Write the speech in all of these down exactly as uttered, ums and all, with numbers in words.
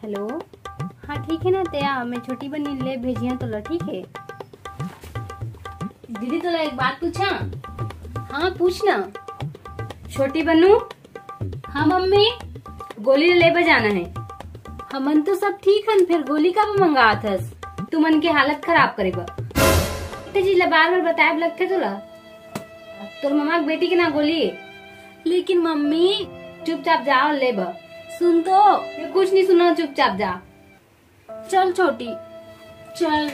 Hello. हाँ, ठीक है ना, ते आ, मैं छोटी बहिनी ले भेजिया तोला, ठीक है? दीदी, तोला एक बात पूछा? हाँ, पूछ ना। छोटी बनू। हाँ मम्मी। गोली ले बर जाना है। हमन तो सब ठीक हन, फिर गोली काबर मंगात हस? तुमन के हालत खराब करे बर। इतने चीज ला बार बार बताए बर लगथे तोला। तोर ममा के बेटी के ना गोली। लेकिन मम्मी। चुपचाप जाओ ले बर। सुन तो। मैं कुछ नहीं सुना, चुपचाप जा। चल छोटी, चल।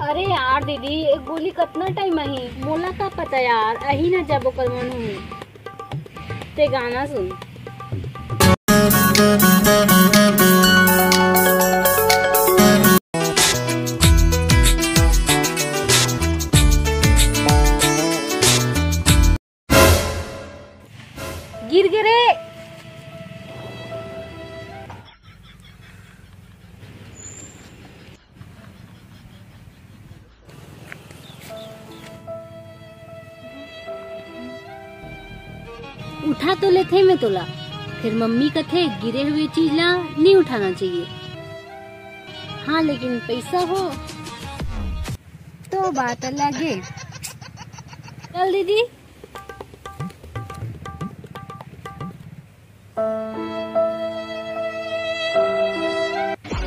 अरे यार दीदी, एक गोली कतना टाइम आही, मोला का पता यार, आही ना जब ओकर मन होही। ते गाना सुन। गिर गे रे। उठा तो लेथे मैं तोला, फिर मम्मी कथे गिरे हुए चीज ला नहीं उठाना चाहिए। हाँ, लेकिन पैसा हो तो बात अलग है। चल दीदी।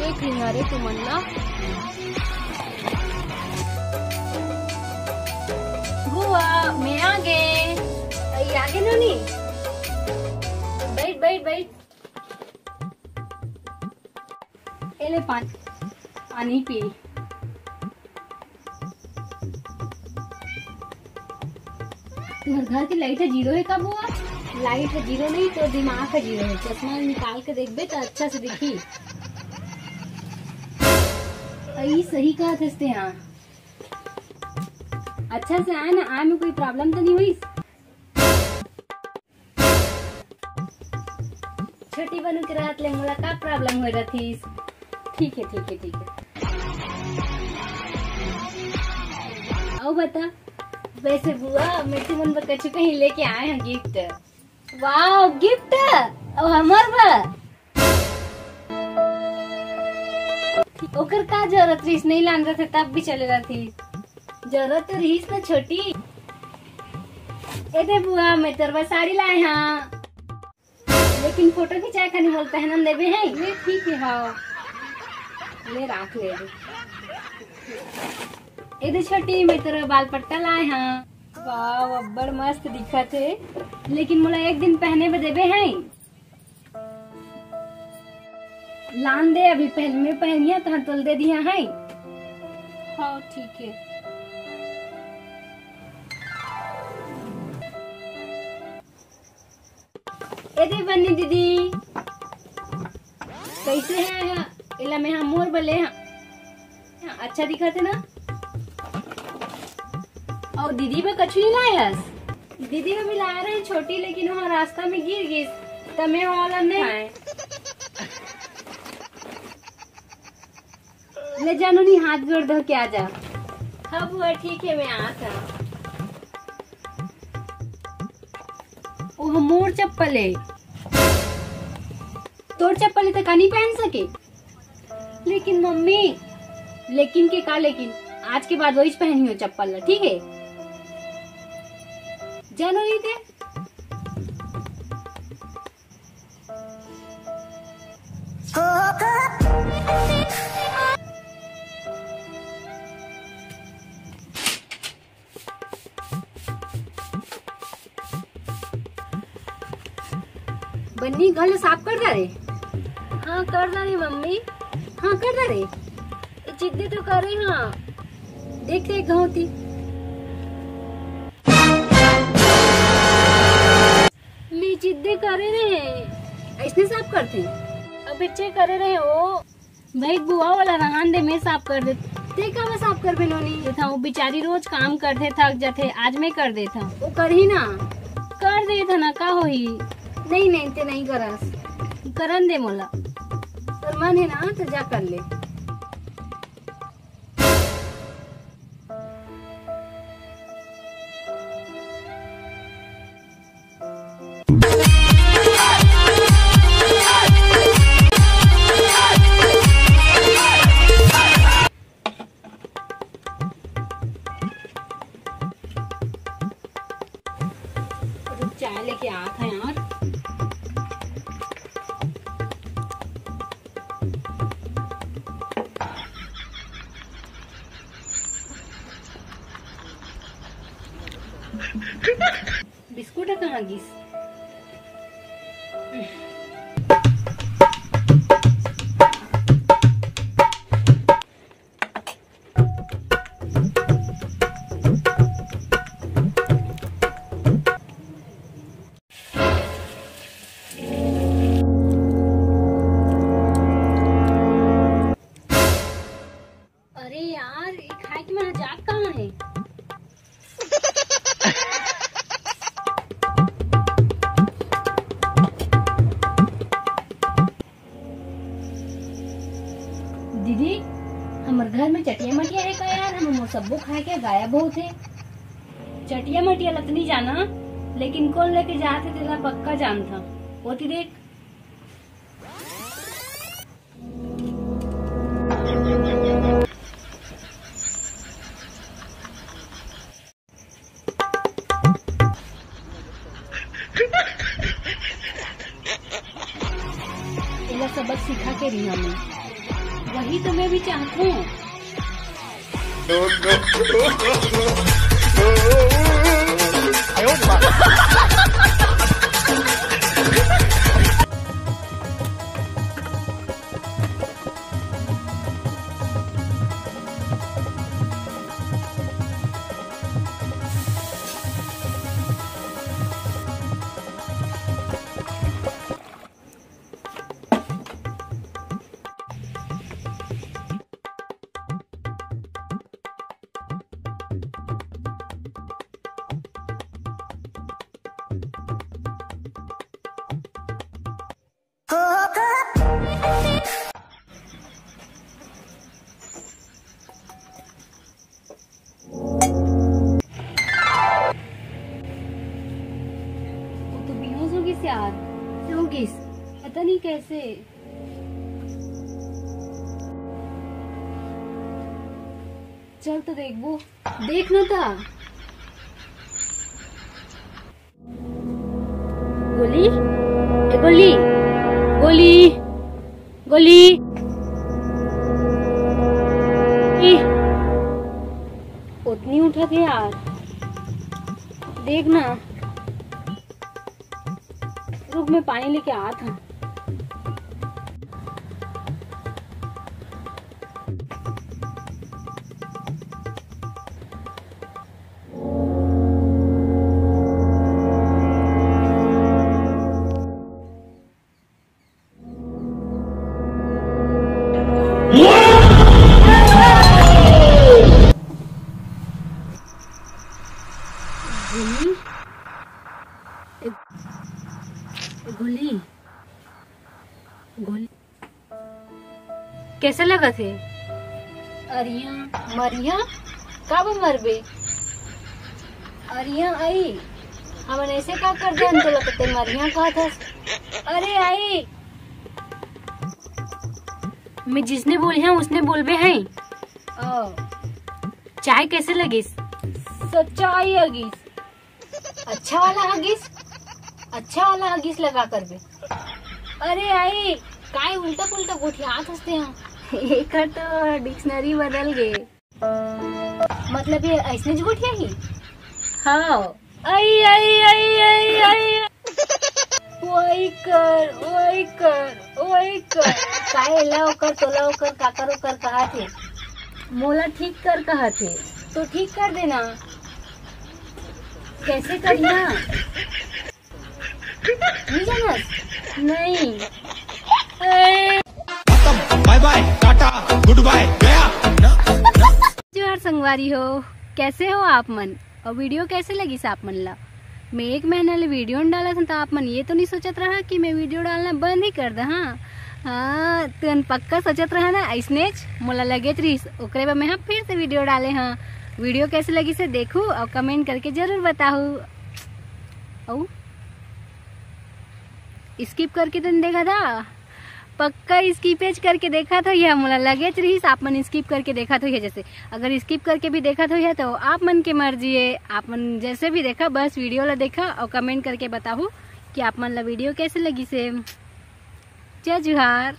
एक ही मारे तुमन ला। बुआ, मैं आ गे। आई आ गे नोनी। बैठ, बैठ, बैठ। ए ले पान-, पानी पी। तुम्हर घर के लाइट ह जीरो हे का बुआ? लाइट ह जीरो नहीं, तोर दिमाग ह जीरो हे। चश्मा निकाल के देखबे त अच्छा से दिखही। अई सही कहत हस ते, हाँ। अच्छा से आए ना, आए में कोई प्रॉब्लम तो नहीं होइस? छोटी बनू के रहत ले मोला का प्रॉब्लम होय रथिस? ठीक है, ठीक है, ठीक है। अउ बता, वैसे बुआ, मैं तुमन बर कछु कहीं लेके आए हंव गिफ्ट। Wow, gift? अउ हमर बर? ओकर का जरूरत रहिस, नहीं लान रथे तब भी चले रथिस। जरूरत तो रहिस ना छोटी। ए दे बुआ, मैं तोर बर साड़ी लाए हंव। लेकिन फोटो खिंचाए खानी मोला पहनन देबे है। ले ठीक है, हाँ। ले राख ले। ए दे छोटी, मैं तोर बाल पट्टा लाए हंव। वाओ, अब्बड़ मस्त दिखत हे। लेकिन मोला एक दिन पहने बर देबे है। लान दे, अभी पहन में पहनिया, तहां तोल दे दिया है। हाँ, ठीक है। ए दे बन्नी दीदी, कैसे है? एला मैं हा मोर बले हा। अच्छा दिखत है ना? अउ दीदी बर कछु नहीं लाए हस? दीदी बर भी लाए रहे छोटी, लेकिन वहाँ रास्ता में गिर गिस, त मैं वाला नहीं खाए। ले जानू नहीं, हाथ गोड़ धो के आ जा। हाँ बुआ, ठीक है, मैं आत हूँ। ओह मोर चप्पल है। तोर चप्पल है तो का नहीं पहन सके? लेकिन मम्मी। लेकिन के का लेकिन? आज के बाद वही पहनी हो चप्पल ला, ठीक है? जानू नहीं ते। बन्नी, घर ला साफ कर डारे? हाँ, कर डारे मम्मी। हाँ, कर डारे। ये चिद्दे तो करे, हाँ। देख, देख, घाव ती। मैं चिद्दे करे रहे। ऐसने साफ करथे? अबे चे करे रहे हो। भाई, बुआ वाला रहन दे, मैं साफ कर देत। ते काबर साफ करबे नोनी? ये था, वो बेचारी रोज काम करथे, थक जाथे, आज मैं कर देत हूँ। वो करही ना। कर देत हूँ ना, का होही? नहीं, नहीं, ते नहीं करस। करन दे मोला। तोर मन है ना, तो जा कर ले। बिस्कुट ह कहाँ गिस? अरे यार, ये खाए के मैं जात कहाँ है? दीदी, हमर घर में चटिया मटिया है का यार? हमर मोर सब्बो खाए के गायब होत हे। चटिया मटिया ल त नहीं जाना, लेकिन कौन लेके जात हे तेला पक्का जानथा। ओती देख। एला सबक सिखा के रही हमें, वही तो मैं भी चाहत हूँ। वो तो बेहोश हो गिस यार। हो गिस, पता नहीं कैसे। चल तो देखबो। देख ना ता। गोली, ए गोली, गोली, गोली। ए, ओतनी उठत हे यार, देख ना। रुक, मैं पानी लेके आत हूँ। गोली, ए, गोली, गोली। कैसे लगत हे? अरिया, मरिया, काबर मरबे? अरिया आई, हमन ऐसे का कर देन तोला, तो ते मरिया कहत हस। अरे आई, मैं जिसने बोले हैं, उसने बोलबे हैं। ओ। चाय कैसे लगिस? सच्चा आई लगिस। अच्छा वाला हगिस, अच्छा वाला हगिस लगा करबे। अरे आई, काय उल्टा पुल्टा गोठियात हस ते हा? एकर तो dictionary बदल गे। मतलब ये ऐसने ज गोठियाही? हाँ। आई, आई, आई, आई, आई। ओई कर, ओई कर, ओई कर। काय एला ओकर, तोला ओकर, काकर ओकर कहा थे? मोला ठीक कर कहा थे। तो ठीक कर देना। कैसे करना? नहीं जानस? नहीं। खत्म, bye bye, Tata, good bye, गया। जोहार संगवारी हो, कैसे हो आप मन? और video कैसे लगिस आप मन ला? मैं एक महीना ले video न डालत हन, तो आप मन ये तो नहीं सोचत रहा कि मैं video डालना बंद ही कर दा। हाँ, हाँ, तुमन पक्का सोचत रहा ना, ऐसनेच मोला लगेच रहिस, ओकरे बर मैं हा फिर से video डाले हाँ। Video कैसे लगिस हे देखू और comment करके जरूर बताहू। अउ skip करके तो नहीं देखा था, पक्का skip एज करके देखा था, यह मोला लगेच रहिस, आप मन skip करके देखा था, यह जैसे अगर skip करके भी देखा था, यह तो आप मन के मर्जी है, आप मन जैसे भी देखा, बस video ला देखा और comment करके बताहू कि आप मन ला video कैसे लगिस हे। जय जोहार।